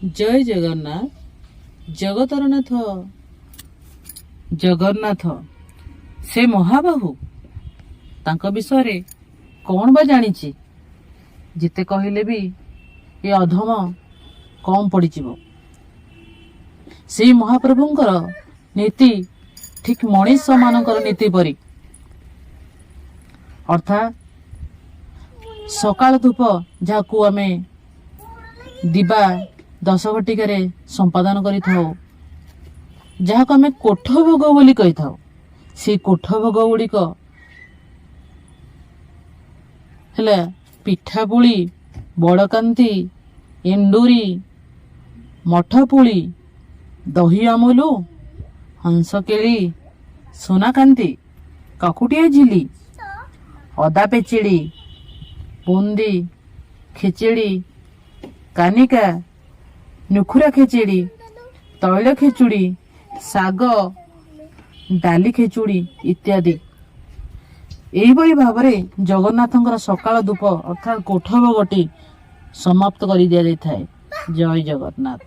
ଜୟ ଜଗନ୍ନାଥ। ଜଗତର ନାଥ ଜଗନ୍ନାଥ ସେ ମହାବାହୁ, ତାଙ୍କ ବିଷୟରେ କ'ଣ ବା ଜାଣିଛି? ଯେତେ କହିଲେ ବି ଏ ଅଧମ କମ୍ ପଡ଼ିଯିବ। ସେଇ ମହାପ୍ରଭୁଙ୍କର ନୀତି ଠିକ୍ ମଣିଷମାନଙ୍କର ନୀତି ପରି, ଅର୍ଥାତ୍ ସକାଳ ଧୂପ, ଯାହାକୁ ଆମେ ଦିବା 10 ଘଟିକାରେ ସମ୍ପାଦନ କରିଥାଉ, ଯାହାକୁ ଆମେ କୋଠ ଭୋଗ ବୋଲି କହିଥାଉ, ସେଇ କୋଠ ଭୋଗ ଗୁଡ଼ିକ ହେଲା ପିଠାପୁଳି, ବଡ଼କାନ୍ତି, ଏଣ୍ଡୁରି, ମଠପୁଳି, ଦହି ଅମୁଲୁ, ହଂସକେଳି, ସୁନାକାନ୍ତି, କାକୁଟିଆ ଝିଲି, ଅଦା ପେଚିଡ଼ି, ବୁନ୍ଦି, ଖେଚେଡ଼ି, କାନିକା, ନୁଖୁରା ଖେଚେଡ଼ି, ତୈଳ ଖେଚୁଡ଼ି, ଶାଗ ଡାଲି ଖେଚୁଡ଼ି ଇତ୍ୟାଦି। ଏହିପରି ଭାବରେ ଜଗନ୍ନାଥଙ୍କର ସକାଳ ଧୂପ ଅର୍ଥାତ୍ କୋଠ ଭୋଗଟି ସମାପ୍ତ କରି ଦିଆଯାଇଥାଏ। ଜୟ ଜଗନ୍ନାଥ।